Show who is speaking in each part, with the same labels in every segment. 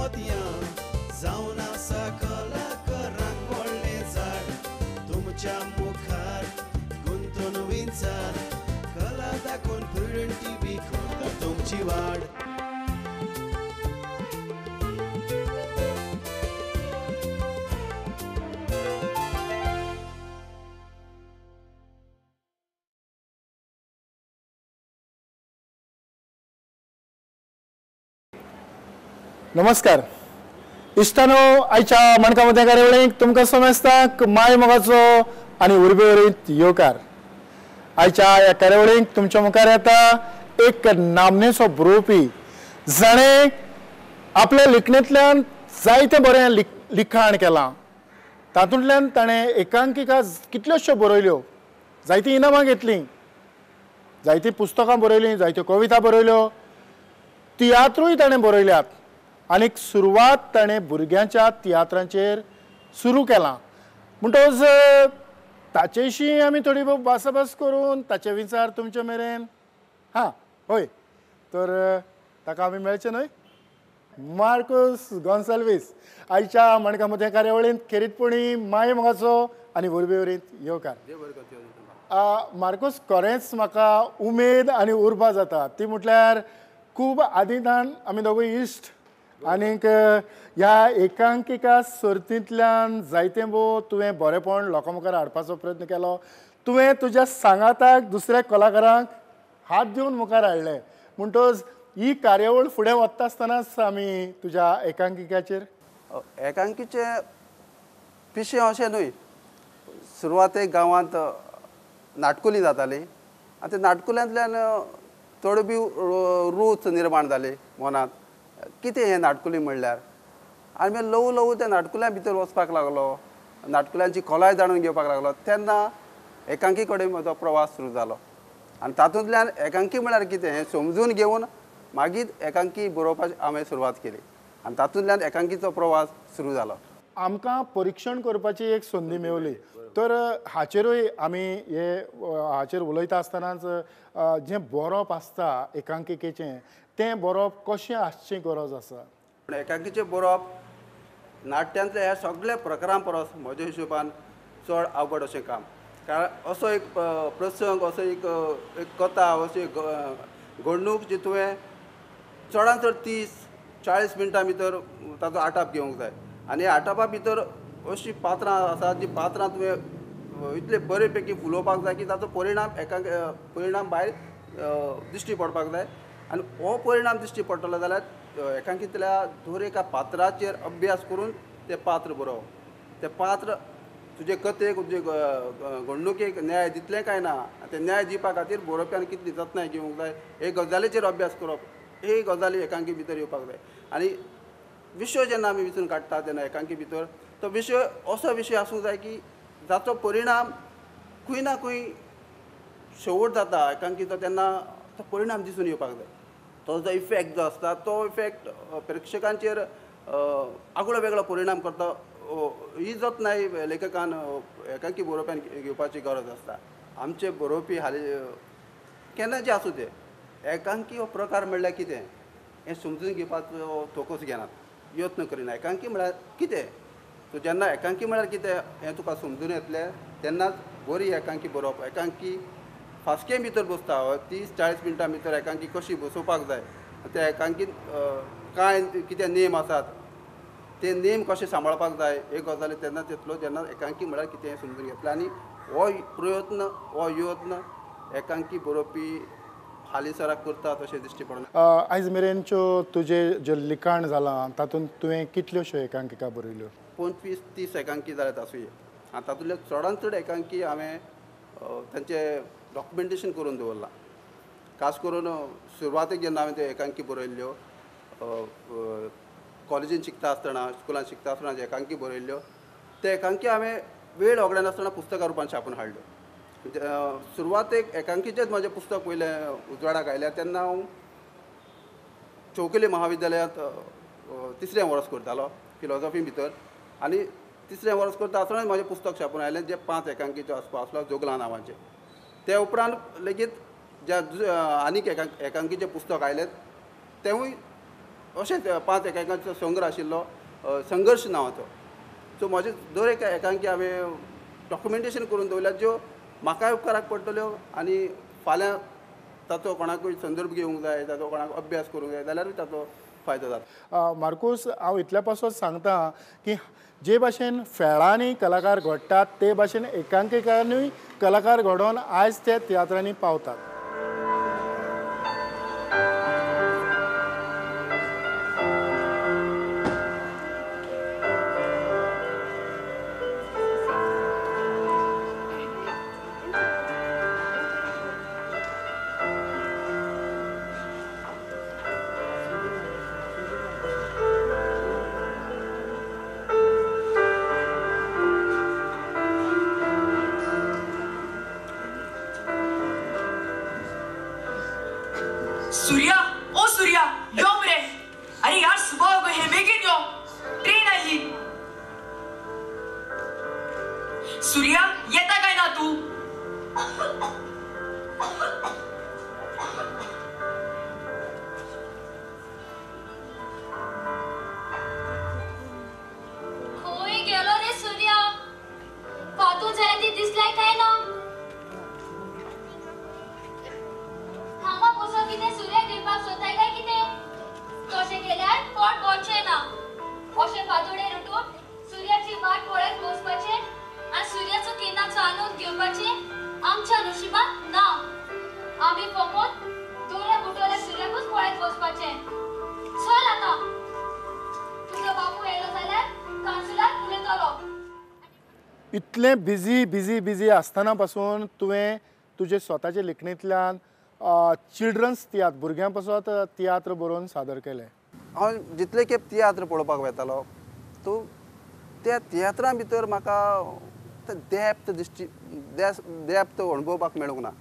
Speaker 1: मोतयां जावन आसा कलाकारांक व्हडलें झाड तुमच्या मुखार गुंतून विंचार कला दाखोवन प्रुडंट टीव्ही करता तुमची वाड.
Speaker 2: नमस्कार इश्टानो, आयच्या माणका मोतयां कार्यावळीक तुमकां समेस्तांक माय मोगाचो आनी उर्बेवरीत येवकार. आयच्या ह्या कार्यावळीक तुमच्या मुखार येता एक नामनेचो बरोवपी जाणें आपल्या लिखणेंतल्यान जायतें बरें लिखाण केलां. तातूंतल्यान ताणें एकांकिका कितल्योश्यो बरयल्यो, जायतीं इनामां घेतलीं, जायतीं पुस्तकां बरयलीं, जायत्यो कविता बरयल्यो, तियात्रूय ताणें बरयल्यात आनीक सुरवात ताणें भुरग्यांच्या तियात्रांचेर सुरू केलां. म्हणटकच ताचेशी आमी थोडी भोव भासाभास करून ताचे विचार तुमचे मेरेन हां हय तर ताका आमी मेळचें न्हय. मार्कूस गोन्साल्वीस आयच्या माणका मोतयां कार्यावळींत खेरीतपणी माय मोगाचो आनी उर्बेवरीत येवकार. मार्कूस, खरेंच म्हाका उमेद आनी उर्बा जाता ती म्हटल्यार खूब आदींतान आमी दोगूय इश्ट आनीक ह्या एकांकिका सर्तींतल्यान जायतें भोव तुवें बरेंपण लोकां मुखार हाडपाचो प्रयत्न केलो. तुवें तुज्या सांगाताक दुसऱ्या कलाकारांक हात दिवन मुखार हाडले. म्हणटकच ही कार्यावळ फुडें वता आसतनाच आमी तुज्या एकांकिकाचेर
Speaker 3: एकांकीचें पिशें अशें न्हय, सुरवातेक गांवांत नाटकुलीं जातालीं आनी त्या नाटकुल्यांतल्यान थोडी बी रूच निर्माण जाली मनांत, कितें हें नाटकुलीं म्हणल्यार. आनी मागीर ल्हवू ल्हवू त्या नाटकुल्यां भितर वचपाक लागलो, नाटकुल्यांची खोलाय जाणून घेवपाक लागलो. तेन्ना एकांकी कडेन म्हजो प्रवास सुरू जालो आनी तातूंतल्यान एकांकी म्हळ्यार कितें हें समजून घेवन मागीर एकांकी बरोवपाची हांवें सुरवात केली आनी तातूंतल्यान एकांकीचो प्रवास सुरू जालो.
Speaker 2: आमकां परिक्षण करपाची एक संदी मेवली तर हाचेरूय आमी हे हाचेर उलयता आसतनाच जें बरोवप आसता एकांकिकेचें तें बरोवप कशें आसचें गरज आसा.
Speaker 3: पूण एकांकीचें बरोवप नाट्यांतल्या ह्या सगळ्या प्रकारां परस म्हज्या हिशोबान चड अवघड अशें काम. कारण असो एक प्रसंग, असो एक कथा, अशी एक घडणूक जी तुवें चडान चड 30-40 मिनटां भितर ताचो आटाप घेवंक जाय आनी आटापा भितर अशीं पात्रां आसात जी पात्रां तुवें इतले बरे पैकी फुलोवपाक जाय की ताचो परिणाम एकांक परिणाम भायर दिश्टी पडपाक जाय. आनी हो परिणाम दिश्टी पडटलो जाल्यार एकांकींतल्या दर एका पात्राचेर अभ्यास करून तें पात्र बरोवप, तें पात्र तुजे कथेक तुजे घडणुकेक न्याय दितलें काय ना, तें न्याय दिवपा खातीर बरोवप्यान कितली जतनाय घेवंक जाय हे गजालीचेर अभ्यास करप, हे गजाली एकांकी भितर येवपाक जाय. आनी विशय जेन्ना आमी विचून काडटा तेन्ना एकांकी भितर तो विशय असो विशय आसूंक जाय की जाचो परिणाम खंय ना खंय शेवट जाता एकांकीचो तेन्ना तो परिणाम दिसून येवपाक जाय. तो जो इफेक्ट जो आसता तो इफेक्ट प्रेक्षकांचेर आगळो वेगळो परिणाम करता ही जतनाय लेखकान एकांकी बरोवप्यान घेवपाची गरज आसता. आमचे बरोवपी हालीं केन्ना जे आसूं ते एकांकी हो प्रकार म्हणल्यार कितें हें समजून घेवपाचो तोकोच घेनात, यत्न करिना. एकांकी म्हळ्यार कितें, सो जेन्ना एकांकी म्हळ्यार कितें हें तुका समजून येतलें तेन्नाच बरी एकांकी बरोवप. एकांकी फास्के भितर बसता, 30-40 मिनटां भितर एकांकी कशी बसोवपाक जाय, त्या एकांकीन कांय कितें नेम आसात ते नेम कशे सांबाळपाक जाय हे गजाली तेन्नाच येतलो जेन्ना एकांकी म्हळ्यार कितें हें समजून घेतलें. आनी हो प्रयत्न हो यत्न एकांकी बरोवपी हालींसराक करता तशें दिश्टी पडना.
Speaker 2: आयज मेरेनच्यो तुजें जें लिखाण जालां तातूंत तुवें कितल्योश्यो एकांकिका बरयल्यो?
Speaker 3: 25-30 एकांकी जाल्यात आसुये. आनी तातूंतल्यो चडान चड एकांकी हांवें तांचें डॉक्युमेंटेशन करून दवरलां. खास करून सुरवातेक जेन्ना हांवें त्यो एकांकी बरयल्ल्यो कॉलेजीन शिकता आसतना, स्कुलान शिकता आसतना जे एकांकी बरयल्ल्यो ते एकांकी हांवें वेळ वगडायनासतना पुस्तका रुपान छापून हाडल्यो. सुरवातेक एकांकीचेंच म्हजें पुस्तक पयलें उजवाडाक आयलें तेन्ना हांव चौकेली महाविद्यालयांत तिसरें वर्स करतालो फिलॉजॉफी भितर आनी तिसरें वर्स करता आसतना म्हजें पुस्तक छापून आयलें जें 5 एकांकीचो आसपाव आसलो जोगलां नांवाचें. ते उपरांत लेगीत ज्या आनीक एकांकीचें पुस्तक आयलें तेवूय अशेंच 5 एकांकांचो संग्रह आशिल्लो संघर्श नांवाचो. सो म्हजे दर एका एकांकी हांवें डॉक्युमेंटेशन करून दवरल्यात ज्यो म्हाकाय उपकाराक पडटल्यो आनी फाल्यां ताचो कोणाकूय संदर्भ घेवंक जाय, ताचो कोणाक अभ्यास करूंक जाय जाल्यारूय ताचो फायदो जाता.
Speaker 2: मार्कूस, हांव इतल्या पासत सांगता की जे भाशेन फेळांनी कलाकार घडटात ते भाशेन एकांकिकांनीय कलाकार घडोवन आयज ते तियात्रांनी पावतात.
Speaker 4: सूर्या, ओ सूर्या, यो मरे. अरे यार सुबह हो गई है, बेगीन यो, ट्रेन आयली. सूर्या येता काय ना तू?
Speaker 5: खंय गेलो रे सूर्या? फातू जाय ती दिसलाय काय ना? कितें सूर्या घेवपाक सोदताय काय कितें? तशें केल्यार पोट भरचें ना. अशें फांतोडेर उठून सूर्याची वाट पळयत बसपाचें आनी सूर्याचो किरणाचो आनंद घेवपाचें आमच्या नशिबांत ना. आमी फकत दोऱ्या बुटवल्या सूर्याकूच पळयत बसपाचें. चल आतां, तुजो बापू येयलो जाल्यार कांसुलार उलयतलो.
Speaker 2: इतलें बिजी बिजी बिजी आसतना पासून तुवें तुजे स्वताचे लेखणींतल्यान चिल्ड्रन्स तियात्र, भुरग्यां पासत तियात्र बरोवन सादर केले.
Speaker 3: हांव जितले खेप तियात्र पळोवपाक वेतालो तो त्या तियात्रां भितर म्हाका डेप्थ दिश्टी डेप्थ अणभवपाक मेळूंक ना.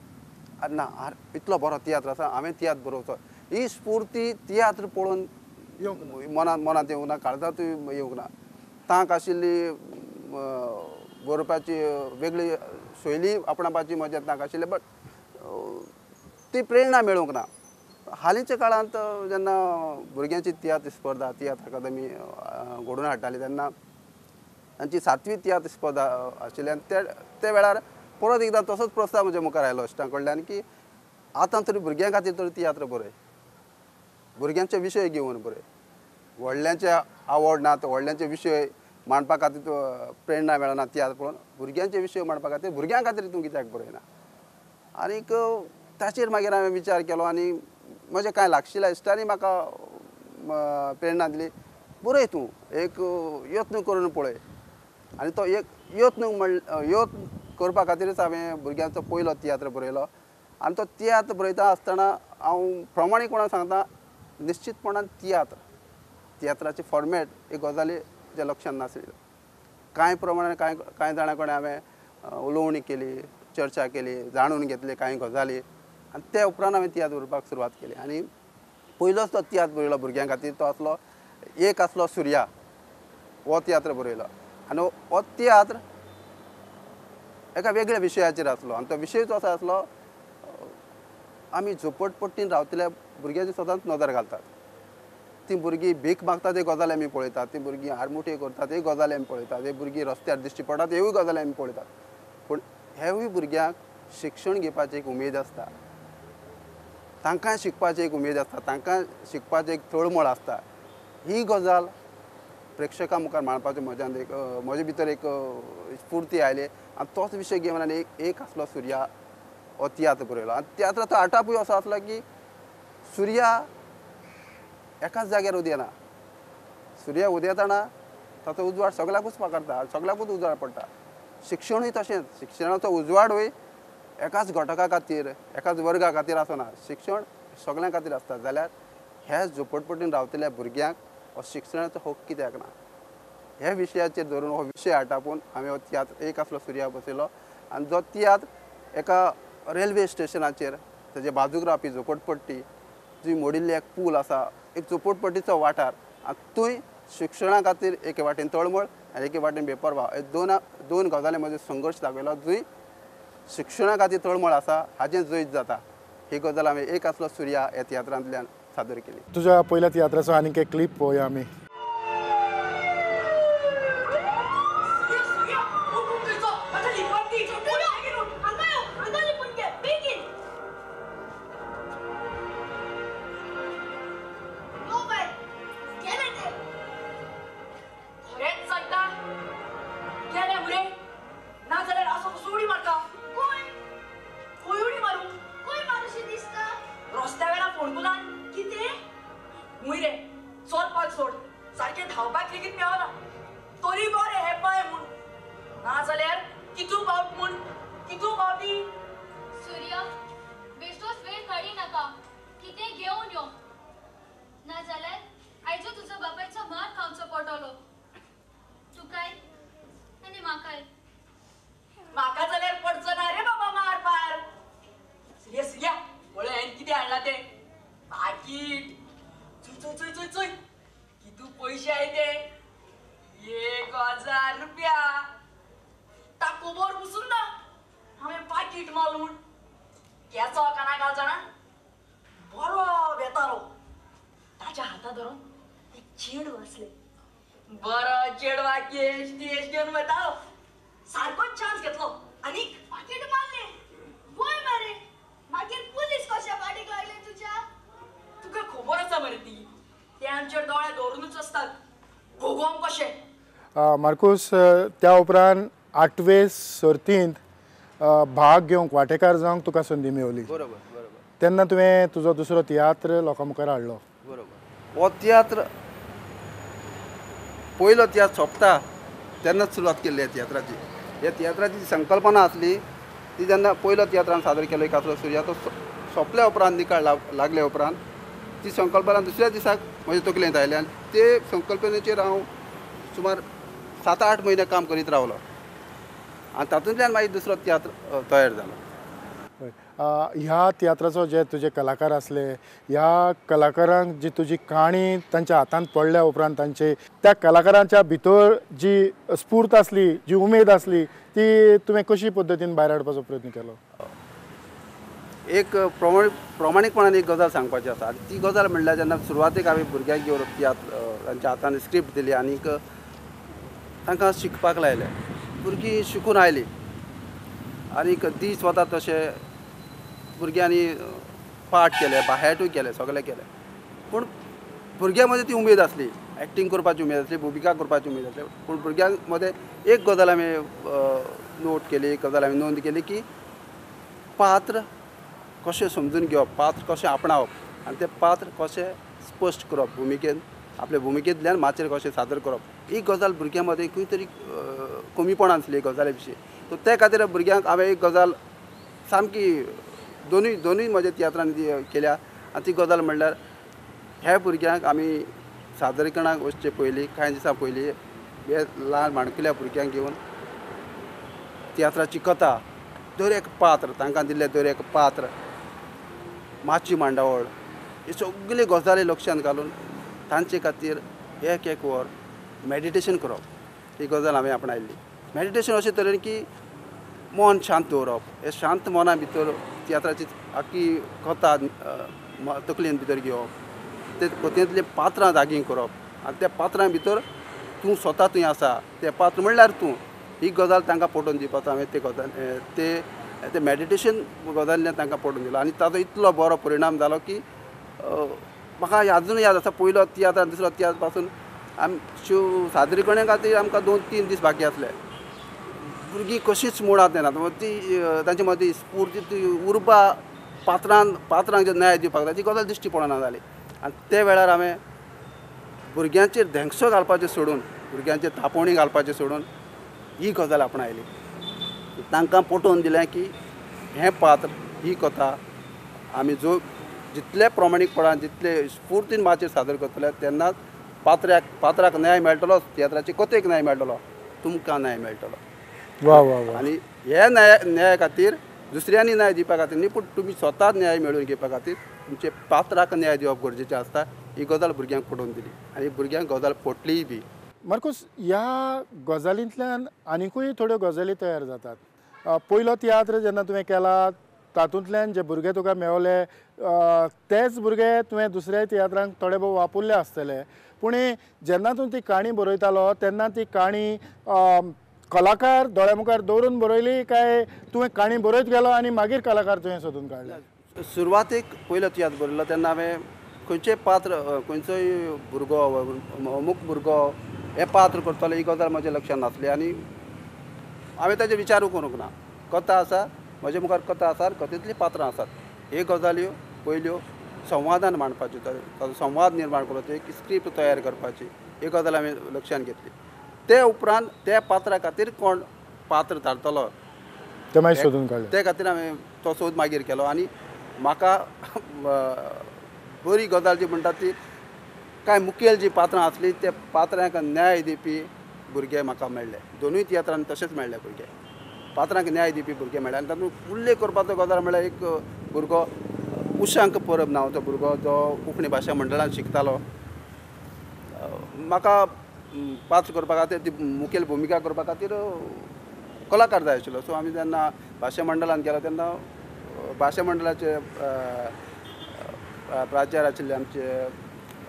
Speaker 3: ना इतलो बरो तियात्र आसा, हांवें तियात्र बरोवचो ही स्फूर्ती तियात्र पळोवन मनांत मनांत येवंक ना, काळजांतूय येवंक ना. तांक आशिल्ली बरोवपाची वेगळी शैली आपणावपाची म्हज्या तांक आशिल्ली, बट ती प्रेरणा मेळूंक ना. हालींच्या काळांत जेन्ना भुरग्यांची तियात्र स्पर्धा तियात्र अकादमी घडोवन हाडटाली तेन्ना तांची 7वी तियात्र स्पर्धा आशिल्ली आनी त्या वेळार परत एकदां तसोच प्रस्ताव म्हज्या मुखार आयलो इश्टां कडल्यान की आतां तरी भुरग्यां खातीर तरी तियात्र बरय, भुरग्यांचे विशय घेवन बरय. व्हडल्यांचे आवड ना तर व्हडल्यांचे विशय मांडपा खातीर प्रेरणा मेळना तियात्र पळोवन, भुरग्यांचे विशय मांडपा खातीर भुरग्यां खातीर तूं कित्याक बरयना? आनीक ताचेर मागीर हांवें विचार केलो आनी म्हज्या कांय लागशिल्ल्या इश्टांनी म्हाका प्रेरणा दिली, बरय तूं, एक यत्न करून पळय. आनी तो एक यत्न करपा खातीरच हांवें भुरग्यांचो पयलो तियात्र बरयलो. आनी तो तियात्र बरयता आसतना हांव प्रमाणीकपणान सांगता, निश्चितपणान तियात्राचें फॉर्मेट एक गजाली म्हज्या लक्षांत नासली. कांय प्रमाणान कांय कांय जाणां कडेन हांवें उलोवणी केली, चर्चा केली, जाणून घेतली कांय गजाली आनी ते उपरांत हांवें तियात्र बरोवपाक सुरवात केली. आनी पयलोच तो तियात्र बरयलो भुरग्यां खातीर तो आसलो एक आसलो सूर्या, हो तियात्र बरयलो. आनी हो तियात्र एका वेगळ्या विशयाचेर आसलो आनी तो विशय जो आसा आसलो आमी झोपडपट्टीन रावतल्या भुरग्यांची सदांच नदर घालतात. ती भुरगीं भीक मागतात ती गजाल आमी पळयतात, ती भुरगीं आरमुटी करतात ती गजाल आमी पळयतात, ती भुरगीं रस्त्यार दिश्टी पडटात ह्योय गजाली आमी पळयतात. पूण हेवूय भुरग्यांक शिक्षण घेवपाची एक उमेद आसता, तांकां शिकपाची एक उमेद आसता, तांकां शिकपाची एक तळमळ आसता. ही गजाल प्रेक्षकां मुखार मांडपाचें म्हज्यान एक म्हजे भितर एक स्फूर्ती आयली आनी तोच विशय घेवन आनी एक आसलो सूर्या हो तियात्र बरयलो. आनी तियात्राचो आटापूय असो आसलो की सूर्या एकाच जाग्यार उदेना, सूर्या उदेतना ताचो उजवाड सगळ्याकूच पाकारता, सगळ्याकूच उजवाड पडटा. शिक्षणूय तशेंच, शिक्षणाचो उजवाडूय एकाच घटका खातीर एकाच वर्गा खातीर आसना, शिक्षण सगळ्यां खातीर आसता. जाल्यार ह्या झोपडपट्टीन रावतल्या भुरग्यांक हो शिक्षणाचो हक कित्याक ना, ह्या विशयाचेर धरून हो विशय आटापून हांवें हो तियात्र एक आसलो सूर्या बसयलो. आनी जो तियात्र एका रेल्वे स्टेशनाचेर ताजे बाजूक रावपी झोपडपट्टी जी मोडिल्ली एक पूल आसा, एक झोपडपट्टीचो वाठार आनी थंय शिक्षणा खातीर एके वाटेन तळमळ आनी एके वाटेन बेपर्वा हे दोन गजाली मदीं संघर्श दाखयलो. जंय शिक्षणा खातीर तळमळ आसा हाजें जैत जाता ही गजाल हांवें एक आसलो सूर्या ह्या तियात्रांतल्यान सादर केली.
Speaker 2: तुज्या पयल्या तियात्राचो आनीक एक क्लिप पळोवया आमी. मार्कूस, त्या उपरांत आठवे सर्तींत भाग घेवंक वांटेकार जावंक तुका संदी मेवली.
Speaker 3: बरोबर बरोबर.
Speaker 2: तेन्ना तुवें तुजो दुसरो तियात्र लोकां मुखार हाडलो.
Speaker 3: बरोबर. हो तियात्र पयलो तियात्र सोंपता तेन्नाच सुरवात केल्ली ह्या तियात्राची. ह्या तियात्राची संकल्पना आसली ती जेन्ना पयलो तियात्र आमी सादर केलो एकाचो सुर्या तो सोंपल्या उपरांत निकाल लागल्या उपरांत ती संकल्पना दुसऱ्या दिसाक म्हज्या तकलेंत आयली आनी ते संकल्पनेचेर हांव सुमार 7-8 म्हयने काम करीत रावलो आनी तातूंतल्यान मागीर दुसरो तियात्र तयार जालो.
Speaker 2: ह्या तियात्राचो जे तुजे कलाकार आसले ह्या कलाकारांक जी तुजी काणी तांच्या हातांत पडल्या उपरांत तांचे त्या कलाकारांच्या भितर जी स्फूर्त आसली, जी उमेद आसली ती तुवें कशी पद्दतीन भायर हाडपाचो प्रयत्न केलो?
Speaker 3: एक प्रमाणीकपणान एक गजाल सांगपाची आसा आनी ती गजाल म्हणल्यार जेन्ना सुरवातेक हांवें भुरग्यांक घेवन तियात्र तांच्या हातान स्क्रिप्ट दिली आनीक तांकां शिकपाक लायलें. भुरगीं शिकून आयलीं आनीक दीस वता तशें भुरग्यांनी पाठ केले, बाहेटूय केले, सगळें केलें. पूण भुरग्यां मदीं ती उमेद आसली, एक्टींग करपाची उमेद आसली, भुमिका करपाची उमेद आसली. पूण भुरग्यां मदें एक गजाल आमी नोट केली, एक गजाल आमी नोंद केली की पात्र कशें समजून घेवप, पात्र कशें आपणावप आनी तें पात्र कशें स्पश्ट करप, भुमिकेन आपल्या भुमिकेंतल्यान माचयेर कशें सादर करप, ही गजाल भुरग्यां मदीं खंय तरी कमीपणान आसली ही गजाली विशीं. सो ते खातीर भुरग्यांक हांवें एक गजाल सामकी दोनूय दोनूय म्हज्या तियात्रांनी ती केल्या आनी ती गजाल म्हणल्यार ह्या भुरग्यांक आमी सादरीकरणाक वचचे पयलीं कांय दिसां पयलीं हे ल्हान माणकुल्या भुरग्यांक घेवन तियात्राची कथा, दर एक पात्र तांकां दिल्लें दर एक पात्र, माची मांडावळ, ही सगळी गजाली लक्षांत घालून तांचे खातीर एक एक वर मेडिटेशन करप ही गजाल हांवें आपणायल्ली. मेडिटेशन अशे तरेन की मन शांत दवरप, हे शांत मना भितर तियात्राची आख्खी कथा तकलेन भितर घेवप, ते कथेंतलीं पात्रां जागीं करप आनी त्या पात्रां भितर तूं स्वता थंय आसा, तें पात्र म्हणल्यार तूं, ही गजाल तांकां पटोवन दिवपाचो हांवें ते गजाल ते मेडिटेशन गजालीन तांकां पटोवन दिलो आनी ताचो इतलो बरो परिणाम जालो की म्हाका आजून याद आसा पयलो तियात्र आनी दुसरो तियात्र पासून आमी शिव सादरीकरणा खातीर आमकां 2-3 दीस बाकी आसले. भुरगीं कशींच मुळांत येनात, ती तांचे मदीं स्फूर्ती ती उर्बा पात्रांक पात्रांक जे न्याय दिवपाक जाय ती गजाल दिश्टी पडना जाली आनी ते वेळार हांवें भुरग्यांचेर धेंगसो घालपाचें सोडून, भुरग्यांचेर तापोवणी घालपाचें सोडून ही गजाल आपणायली. तांकां पटोवन दिलें की हें पात्र, ही कथा आमी जो जितले प्रमाणीकपणान जितले स्फूर्तीन माचयेर सादर करतले तेन्नाच पात्राक पात्राक न्याय मेळटलो, तियात्राचे कथेक न्याय मेळटलो, तुमकां न्याय मेळटलो.
Speaker 2: वा वा वा.
Speaker 3: आनी हे न्याय न्याया खातीर दुसऱ्यांनी न्याय दिवपा खातीर न्ही, पूण तुमी स्वता न्याय मेळोवन घेवपा खातीर तुमचे पात्राक न्याय दिवप गरजेचें आसता. ही गजाल भुरग्यांक पटोवन दिली आनी भुरग्यांक गजाल पटलीय बी.
Speaker 2: मार्कूस, ह्या गजालींतल्यान आनिकूय थोड्यो गजाली तयार जातात. पयलो तियात्र जेन्ना तुवें केला तातूंतल्यान जे भुरगे तुका मेवले तेच भुरगे तुवें दुसऱ्या तियात्रांक थोडे भोव वापुरले आसतले. पूण जेन्ना तूं ती काणी बरयतालो तेन्ना ती काणी कलाकार दोळ्या मुखार दवरून बरयली काय तुवें काणी बरयत गेलो आनी मागीर कलाकार तुवें सोदून काडले?
Speaker 3: सुरवातेक पयलो तियात्र बरयलो तेन्ना हांवें खंयचें पात्र, खंयचोय भुरगो, अमूक भुरगो हें पात्र करतलो ही गजाल म्हज्या लक्षांत नासली आनी हांवें ताजेर विचारूय करूंक ना. कथा आसा म्हज्या मुखार, कथा आसा, कथेंतलीं पात्रां आसात, ह्यो गजाल्यो पयल्यो संवादान मांडपाच्यो, ताचो संवाद निर्माण करपाचो, एक स्क्रिप्ट तयार करपाची, ही गजाल हांवें लक्षांत घेतली. ते उपरांत त्या पात्रा खातीर कोण पात्र थारतलो
Speaker 2: तें मागीर सोदून काडलें,
Speaker 3: ते खातीर हांवें तो सोद मागीर केलो. आनी म्हाका बरी गजाल जी म्हणटा ती कांय मुखेल जी पात्रां आसलीं त्या पात्रांक न्याय दिवपी भुरगे म्हाका मेळ्ळे. दोनूय तियात्रांनी तशेंच मेळ्ळे भुरगे, पात्रांक न्याय दिवपी भुरगे मेळ्ळे. आनी तातूंत उल्लेख करपाचो गजाल म्हळ्यार एक भुरगो उशांक परब नांवाचो भुरगो जो कोंकणी भाशा मंडळान शिकतालो. म्हाका पात्र करपा खातीर ती मुखेल भुमिका करपा खातीर कलाकार जाय आशिल्लो. सो आमी जेन्ना भाशा मंडळान गेलो तेन्ना भाशा मंडळाचे प्राचार्य आशिल्ले आमचे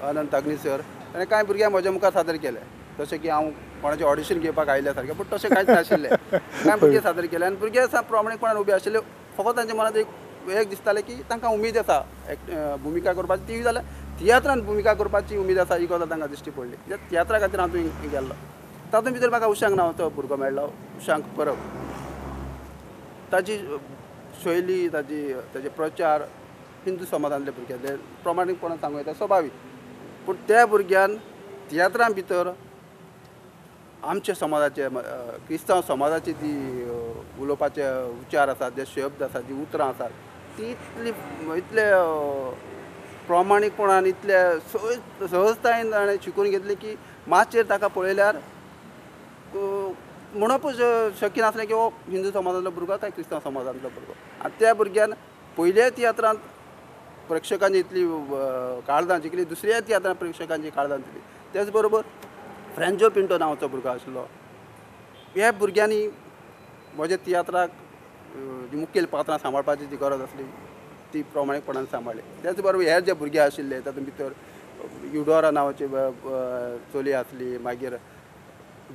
Speaker 3: अनंत अग्नी सर, ताणें कांय भुरग्यांक म्हज्या मुखार सादर केले. तशें की हांव कोणाचें ऑडिशन घेवपाक आयिल्ल्या सारकें, पूण तशें कांयच नाशिल्लें. कांय भुरगे सादर केले आनी भुरगे प्रामाणीकपणान उबे आशिल्ले. फकत तांच्या मनांत एक दिसतालें की तांकां उमेद आसा एक भुमिका करपाची, ती जाल्यार तियात्रान भुमिका करपाची उमेद आसा ही गजाल तांकां दिश्टी पडली. कित्याक तियात्रा खातीर हांव थंय गेल्लो. तातूंत भितर म्हाका उशांक नांवाचो भुरगो मेळ्ळो, उशांक परब. ताजी शैली, ताजे प्रचार हिंदू समाजांतले भुरगे प्रमाणीकपणान सांगूं येता स्वभावीक, पूण त्या भुरग्यान तियात्रां भितर आमच्या समाजाचे, क्रिस्तांव समाजाची ती उलोवपाचे उच्चार आसात, जे शब्द आसात, जी उतरां आसात, ती इतले प्रामाणीकपणान, इतले सहजतायेन ताणें शिकून घेतली की मातशेर ताका पळयल्यार म्हणपूच शक्य नासलें की हो हिंदू समाजांतलो भुरगो काय क्रिस्तांव समाजांतलो भुरगो. आनी त्या भुरग्यान पयल्या तियात्रांत प्रेक्षकांची इतली काळजां जिखली, दुसऱ्या तियात्रांत प्रेक्षकांची काळजां जिखली. तेच बरोबर फ्रेंजो पिंटो नांवाचो भुरगो आशिल्लो. ह्या भुरग्यांनी म्हज्या तियात्राक जी मुखेल पात्रां सांबाळपाची जी गरज आसली ती प्रमाणीकपणान सांबाळ्ळी. तेच बरोबर हेर जे भुरगे आशिल्ले तातूंत भितर युडोरा नांवाची चली आसली, मागीर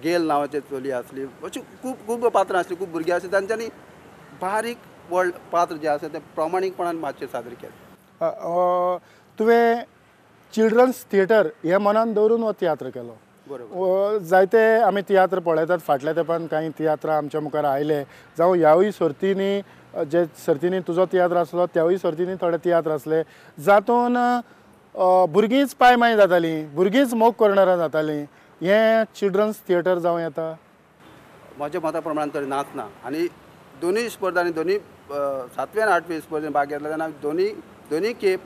Speaker 3: गेल नांवाची चली आसली, अशी खूब खूब पात्रां आसलीं, खूब भुरगीं आसलीं. तांच्यांनी बारीक व्हड पात्र जें आसा तें प्रमाणीकपणान मातशें सादर केलें.
Speaker 2: तुवें चिल्ड्रन्स थिएटर हें मनान दवरून हो तियात्र केलो. बरोबर. जायते आमी तियात्र पळयतात, फाटल्या तेंपान कांय तियात्रां आमच्या मुखार आयले, जावं ह्यावूय सर्तींनी, जे सर्तींनी तुजो तियात्र आसलो त्यावूय सर्तींनी थोडे तियात्र आसले जातून भुरगींच पांयमाय जातालीं, भुरगींच मोग करणारां जातालीं. हें चिल्ड्रन्स थिएटर जावं येता?
Speaker 3: म्हज्या मता प्रमाण तरी नाच ना. आनी दोनूय स्पर्धांनी, दोनूय सातवे आनी आठवे स्पर्धेन भाग घेतला तेन्ना दोनूय खेप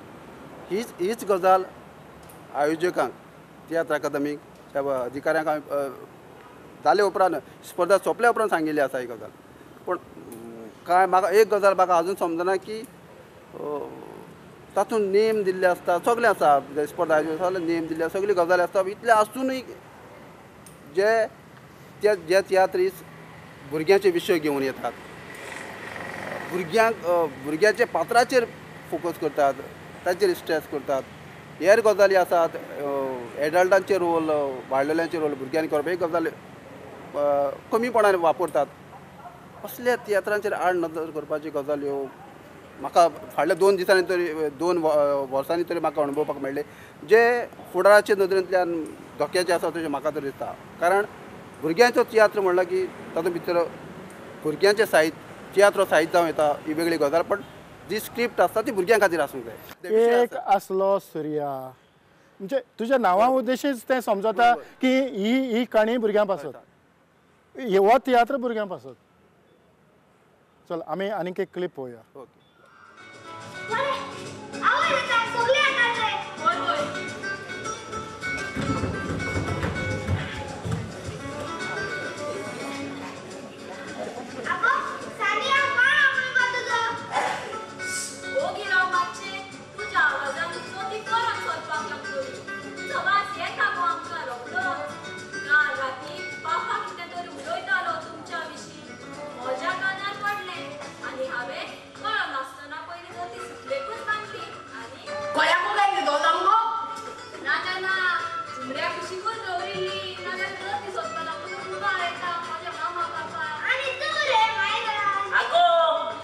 Speaker 3: हीच गजाल आयोजकांक, तियात्र अकादमीक, त्या अधिकाऱ्यांक हांवें जाले उपरांत, स्पर्धा सोंपल्या उपरांत सांगिल्ली आसा ही गजाल. पूण कांय म्हाका एक गजाल म्हाका आजून समजना की तातूंत नेम दिल्ले आसता, सगळें आसा, स्पर्धा आयोजक सगळे नेम दिल्ले आसा, सगळी गजाली आसता. इतलें आसुनूय जे जे तियात्रीस भुरग्यांचे विशय घेवन येतात, भुरग्यांक भुरग्यांच्या पात्राचेर फोकस करतात, ताचेर स्ट्रेस करतात, हेर गजाली आसात, एडल्टांचे रोल, वाडलेल्यांचे रोल भुरग्यांनी करप, ही गजाल कमीपणान वापरतात. असल्या तियात्रांचेर आड नदर करपाची गजाल ह्यो म्हाका फाटल्या 2 दिसांनी तरी, 2 वर्सांनी तरी म्हाका अणभवपाक मेळ्ळें, जे फुडाराचे नदरेंतल्यान धोक्याचें आसा तशें म्हाका तरी दिसता. कारण भुरग्यांचो तियात्र म्हणला की तातूंत भितर भुरग्यांचें साहित्य, तियात्र साहित्य जावं येता ही वेगळी गजाल, पण जी स्क्रिप्ट आसता ती भुरग्यां खातीर आसूंक जाय.
Speaker 2: एक आसलो सुर्या म्हणजे तुज्या नांवा उद्देशीच तें समजता की ही ही काणी भुरग्यां पासत, हो तियात्र भुरग्यां पासत. चल आमी आनीक एक क्लिप पळोवया.
Speaker 3: ओके.
Speaker 5: म्हज्या कानार पडलें आनी हांवें कळना
Speaker 4: गोंयाकू काय न्हिदोना मुगो?
Speaker 5: ना ना ना, झुमऱ्या कुशीकूच दवरिल्ली, नाजाल्यार गर्दी सोदपाक लागून कुरबार येता म्हज्या मामा बापा.
Speaker 6: आनी तूं रे मायरा.
Speaker 7: आगो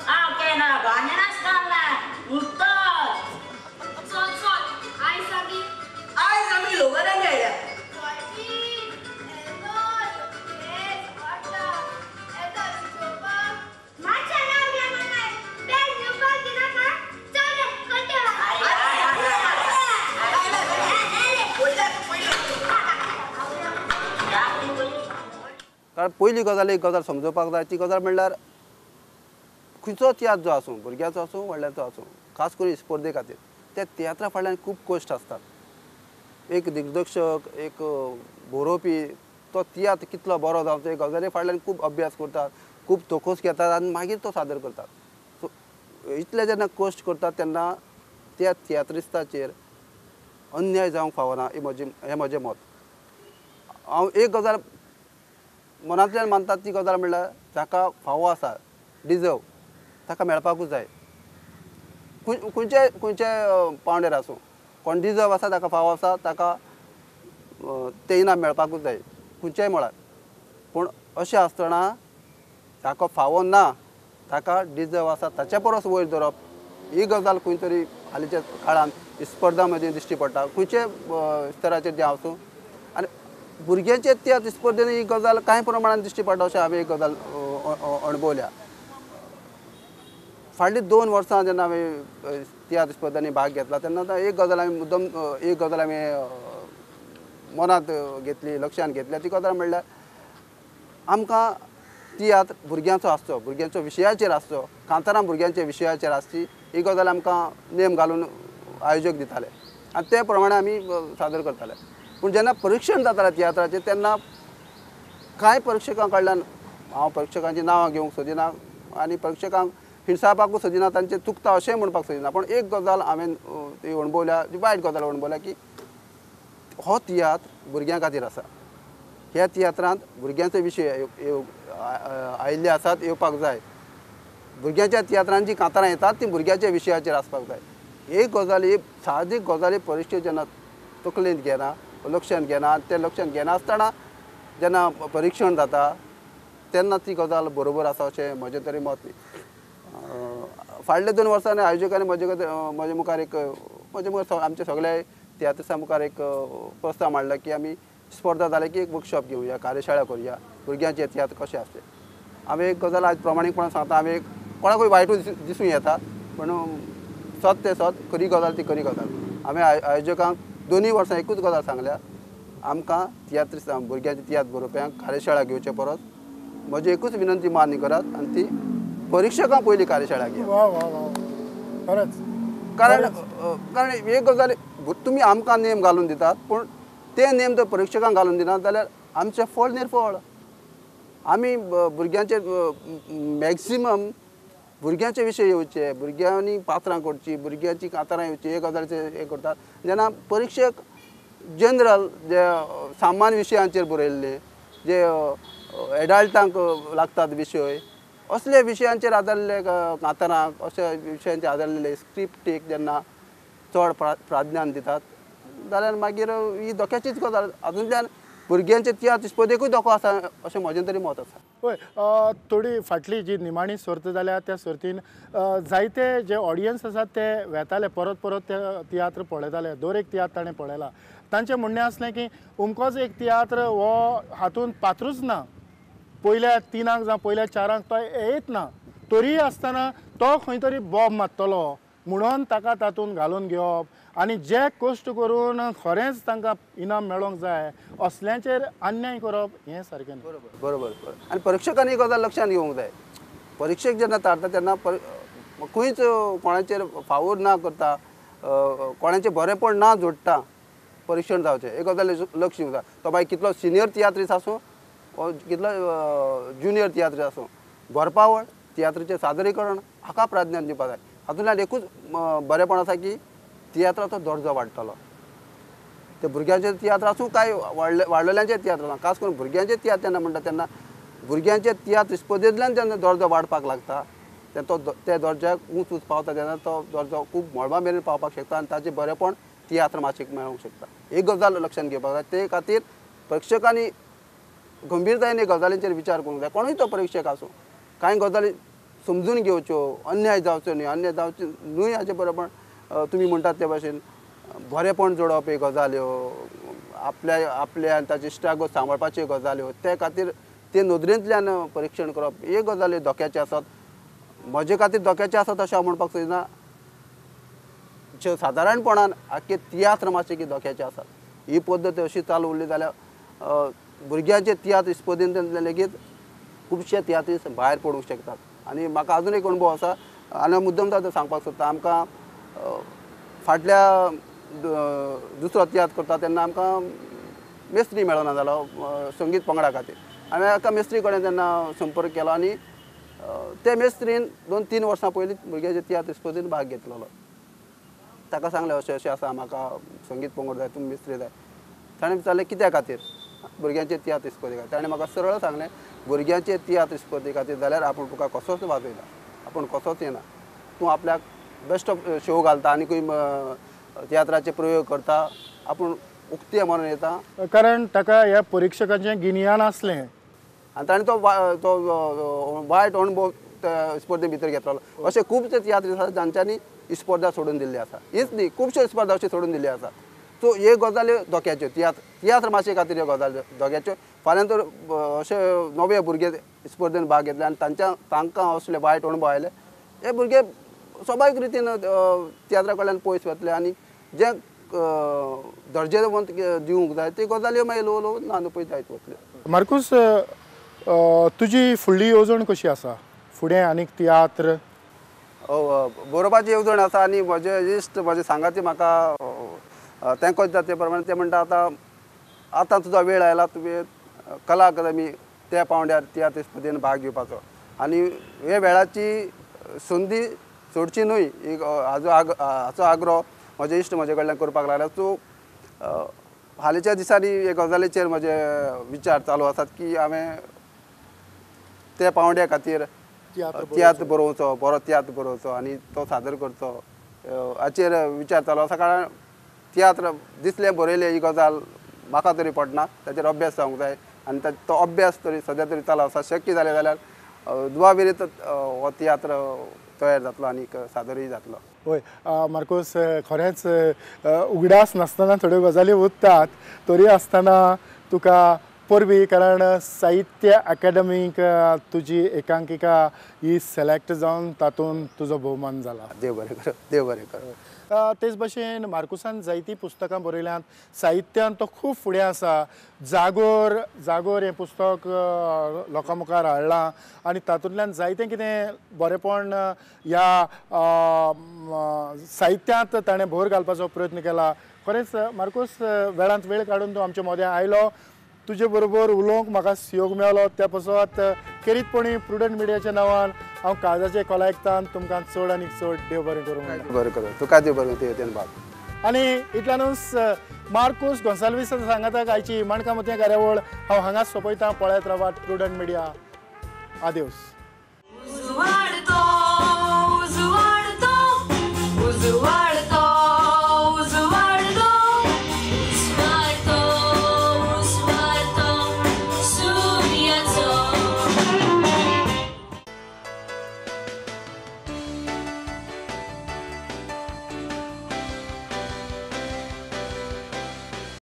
Speaker 7: हांव केन्ना भांगराच काडला उठतच.
Speaker 5: चल चल आयज आमी
Speaker 4: आयज आमी लोगरांनी आयल्या.
Speaker 3: कारण पयली गजाल एक गजाल समजोवपाक जाय, ती गजाल म्हणल्यार खंयचो तियात्र जो आसूं, भुरग्याचो आसूं व्हडल्याचो आसूं, खास करून स्पर्धे खातीर त्या तियात्रा फाटल्यान खूब कश्ट आसतात. एक दिग्दर्शक, एक बरोवपी तो तियात्र कितलो बरो जावचो हे गजाली फाटल्यान खूब अभ्यास करतात, खूब तोखोस घेतात आनी मागीर तो सादर करतात. सो इतले जेन्ना कश्ट करतात तेन्ना त्या तियात्रिस्ताचेर अन्याय जावंक फावना, हें म्हजें मत. हांव एक गजाल मनांतल्यान मानतात, ती गजाल म्हणल्यार जाका फावो आसा, डिजर्व, ताका मेळपाकूच जाय. खंयच्या खंयच्या पावंड्यार आसूं, कोण डिजर्व आसा ताका फावो आसा ताका तें इनाम मेळपाकूच जाय खंयच्याय मळार. पूण अशें आसतना ताका फावो ना, ताका डिजर्व आसा ताच्या परस वयर धरप ही गजाल खंय तरी हालींच्या काळांत स्पर्धा मदीं दिश्टी पडटा, खंयच्या स्तराचेर जें आसूं. आनी भुरग्यांचे त्या स्पर्धेन ही गजाल कांय प्रमाणान दिश्टी पडटा अशें हांवें एक गजाल अणभवल्या. फाटलीं 2 वर्सां जेन्ना हांवें तियात्र स्पर्धांनी भाग घेतला तेन्ना एक गजाल हांवें मुद्दम एक गजाल हांवें मनांत घेतली, लक्षांत घेतली. ती गजाल म्हणल्यार आमकां तियात्र भुरग्यांचो आसचो, भुरग्यांचो विशयाचेर आसचो, कांतारां भुरग्यांच्या विशयाचेर आसची, ही गजाल आमकां नेम घालून आयोजक दिताले आनी ते प्रमाणे आमी सादर करताले. पूण जेन्ना परिक्षण जातालें तियात्राचें तेन्ना कांय परिक्षकां कडल्यान, हांव परिक्षकांचीं नांवां घेवंक सोदिना आनी परिक्षकांक हिणसावपाकूय सोदिना, तांचें चुकता अशेंय म्हणपाक सोदिना, पूण एक गजाल हांवें ती अणभवल्या, ती वायट गजाल अणभवल्या की हो तियात्र भुरग्यां खातीर आसा. ह्या तियात्रांत भुरग्यांचे विशय आयिल्ले आसात, येवपाक जाय. भुरग्यांच्या तियात्रांत जीं कांतारां येतात तीं भुरग्यांच्या विशयाचेर आसपाक जाय. एक गजाल, ही सादी गजाली परिक्षक जेन्ना तकलेंत घेना, लक्षांत घेना, तें लक्षांत घेनासतना जेन्ना परिक्षण जाता तेन्ना ती गजाल बरोबर आसा अशें म्हजें तरी मत न्ही. फाटल्या 2 वर्सांनी आयोजकांनी म्हजे मुखार एक म्हजे मुखार आमचे सगळे तियात्रिस्तां मुखार एक प्रस्ताव मांडला की आमी स्पर्धा जाली की एक वर्कशॉप घेवया, कार्यशाळा करुया, भुरग्यांचे तियात्र कशें आसचे. हांवें एक गजाल आज प्रमाणीकपणान सांगता, हांवें कोणाकूय वायटूय दिसूं येता, पूण सत तें सत, खरी गजाल ती खरी गजाल. हांवें आयोजकांक 2 वर्सां एकूच गजाल सांगल्या, आमकां तियात्रिस्तां भुरग्यांचे तियात्र बरोवप्यांक कार्यशाळा घेवचे परस म्हजी एकूच विनंती मान्य करात आनी ती परिक्षकां पयलीं कार्यशाळा घेयात.
Speaker 2: खरेंच,
Speaker 3: कारण कारण एक गजाल तुमी आमकां नेम घालून दितात, पूण ते नेम जर परिक्षकांक घालून दिनात जाल्यार आमचें फळ निर्फळ. आमी भुरग्यांचे मॅक्सिमम भुरग्यांचे विशय येवचे, भुरग्यांनी पात्रां करची, भुरग्यांची कांतारां येवची, हे गजालीचे हें करतात. जेन्ना परिक्षक जनरल जे सामान्य विशयांचेर बरयल्ले, जे एडल्टांक लागतात विशय, असल्या विशयांचेर आदारिल्ले कांतारांक, अशा विशयांचेर आदारिल्ले स्क्रिप्टीक जेन्ना चड प्राधान्य दितात जाल्यार मागीर ही धोक्याचीच गजाल. हातूंतल्यान भुरग्यांचे तियात्र स्पर्धेकूय धोको आसा अशें म्हजें तरी मत आसा.
Speaker 2: पळय, थोडी फाटली जी निमाणी सर्त जाल्या त्या सर्तीन जायते जे ऑडियन्स आसात ते वेताले, परत परत ते तियात्र पळयताले, दर एक तियात्र ताणें पळयला. तांचें म्हणणें आसलें की अमकोच एक तियात्र हो हातूंत पात्रूच ना, पयल्या 3 जावं पयल्या 4 तो येत ना, तरीय आसतना तो खंय तरी बॉब मारतलो म्हणून ताका तातूंत घालून घेवप आनी जे कश्ट करून खरेंच तांकां इनाम मेळोंक जाय असल्यांचेर अन्याय करप हें सारकें न्हय.
Speaker 3: बरोबर बरोबर. आनी परिक्षकांनी ही गजाल लक्षांत घेवंक जाय. परिक्षक जेन्ना थारता तेन्ना खंयच कोणाचेर फावोर ना करता, कोणाचें बरेंपण ना जोडटा परिक्षण जावचें, एक गजाल लक्ष दिवंक जाय. तो मागीर कितलो सिनियर तियात्रीस आसूं कितलो ज्युनियर तियात्रीस आसूं, बरपावळ तियात्रीचें सादरीकरण हाका प्राधान्य दिवपाक जाय. हातूंतल्यान एकूच बरेंपण आसा की तियात्राचो दर्जो वाडटलो. ते भुरग्यांचे तियात्र आसूं काय वाडलेल्यांचे तियात्र आसूं, खास करून भुरग्यांचे तियात्र जेन्ना म्हणटा तेन्ना भुरग्यांचे तियात्र स्पर्धेंतल्यान जेन्ना दर्जो वाडपाक लागता तो त्या दर्ज्याक ऊंच ऊंच पावता तेन्ना तो दर्जो खूब मळबा मेरेन पावपाक शकता आनी ताचें बरेंपण तियात्र माचयेक मेळूंक शकता. एक गजाल लक्षांत घेवपाक जाय. ते खातीर प्रेक्षकांनी गंभीरतायेन हे गजालींचेर विचार करूंक जाय. कोणूय तो प्रेक्षक आसूं, कांय गजाली समजून घेवच्यो, अन्याय जावचो न्हय, अन्याय जावचो न्हय हाचे बरोबर तुमी म्हणटात ते भाशेन बरेंपण जोडप ह्यो गजाल्यो, आपल्या आपल्या आनी ताचे इश्टागत सांबाळपाच्यो गजाल्यो, ते खातीर ते नदरेंतल्यान परिक्षण करप ह्यो गजाली धोक्याच्यो आसात. म्हजे खातीर धोक्याचें आसात अशें हांव म्हणपाक सोदिना, सादारणपणान आख्खे तियात्र मातशे धोक्याचे आसात. ही पद्दत अशी चालू उरली जाल्यार भुरग्यांचे तियात्र स्पर्धेंतल्यान लेगीत खुबशे तियात्रीस भायर पडूंक शकतात. आनी म्हाका आजून एक अणभव आसा आनी हांव मुद्दम ताचो सांगपाक सोदता. आमकां फाटल्या दुसरो तियात्र करता तेन्ना आमकां मेस्त्री मेळना जालो संगीत पंगडा खातीर. हांवें एका मेस्त्री कडेन तेन्ना संपर्क केलो आनी ते मेस्त्रीन 2-3 वर्सां पयलीं भुरग्याच्या तियात्र स्पर्धेन भाग घेतलेलो. ताका सांगलें अशें अशें आसा, म्हाका संगीत पंगड जाय, तुमी मिस्त्री जाय. ताणें विचारलें कित्या खातीर? भुरग्यांचे तियात्र स्पर्धे खातीर. ताणें म्हाका सरळ सांगलें भुरग्यांचे तियात्र स्पर्धे खातीर जाल्यार आपूण तुका कसोच वाजयना, आपूण कसोच येना, तूं आपल्याक बेस्ट ऑफ शो घालता आनी तियात्राचे प्रयोग करता, आपूण उक्ते म्हणून येता.
Speaker 2: कारण ताका ह्या परिक्षकांचें गिन्यान आसलें
Speaker 3: आनी ताणें तो तो वायट अणभव स्पर्धे भितर घेतलो. अशे खुबशे तियात्र आसा जांच्यांनी स्पर्धा सोडून दिल्ली आसा. हीच न्ही, खुबश्यो स्पर्धा अश्यो सोडून दिल्ली आसा. सो ह्यो गजाली धोक्याच्यो, तियात्र मातशे खातीर ह्यो गजाली धोक्याच्यो. फाल्यां तर अशे नवे भुरगे स्पर्धेन भाग घेतले आनी तांकां असले वायट अणभव आयले, हे भुरगे स्वाभावीक रितीन तियात्रा कडल्यान पयस वतले आनी जे दर्जेवंत दिवंक जाय त्यो गजाल्यो मागीर ल्हव ल्हव ना न्हय जायत वतल्यो.
Speaker 2: मार्कूस, तुजी फुडली येवजण कशी आसा? फुडें आनीक तियात्र
Speaker 3: बरोवपाची येवजण आसा आनी म्हजे इश्ट म्हजे सांगाती म्हाका तेंको दिता ते प्रमाणे ते म्हणटा आतां आतां तुजो वेळ आयला, तुवें कला अकादमी त्या पावंड्यार तियात्र स्पर्धेन भाग घेवपाचो आनी हे वेळाची संदी सोडची न्हय, एक हाचो आग्रो म्हजे इश्ट म्हजे कडल्यान करपाक लागला. सो हालींच्या दिसांनी हे गजालीचेर म्हजे विचार चालू आसात की हांवें त्या पावंड्या खातीर तियात्र बरोवचो, बरो तियात्र बरोवचो आनी तो सादर करचो हाचेर विचार चालू आसा. कारण तियात्र दिसलें बरयलें ही गजाल म्हाका तरी पडना, ताचेर अभ्यास जावंक जाय आनी तो अभ्यास तरी सद्या तरी चालू आसा. शक्य जालें जाल्यार दुबाविरीत हो तियात्र तयार जातलो आनी सादरूय जातलो.
Speaker 2: हय मार्कूस, खरेंच उगडास नासतना थोड्यो गजाली उरतात, तरी आसतना तुका परबी, कारण साहित्य अकादमीक तुजी एकांकिका ही सिलेक्ट जावन तातूंत तुजो भोवमान जाला.
Speaker 3: देव बरें करूं, देव बरें करूं.
Speaker 2: तेच भशेन मार्कुसान जायतीं पुस्तकां बरयल्यांत, साहित्यांत तो खूब फुडें आसा. जागोर जागोर हें पुस्तक लोकां मुखार हाडलां आनी तातूंतल्यान जायतें कितें बरेंपण ह्या साहित्यांत ताणें भर घालपाचो प्रयत्न केला. खरेंच मार्कूस, वेळांत वेळ काडून तूं आमचे मदें आयलो, तुजे बरोबर उलोवंक म्हाका सुयोग मेळ्ळो, त्या पासत खेरीतपणी प्रुडंट मिडियाच्या नांवान हांव काळजाचे कोलायकतान तुमकां चड आनी चड देव बरें करूं.
Speaker 3: बरें करूं, तुका देव बरें करूं बाब.
Speaker 2: आनी इतल्यानूच मार्कूस गोन्साल्वीस सांगाताक आयची माणकां मोतयां कार्यावळ हांव हांगाच सोंपयतां. पळयत रावात प्रुडंट मिडिया. आदेवस.
Speaker 4: उजवाडतो उजवाडतो उजवाड.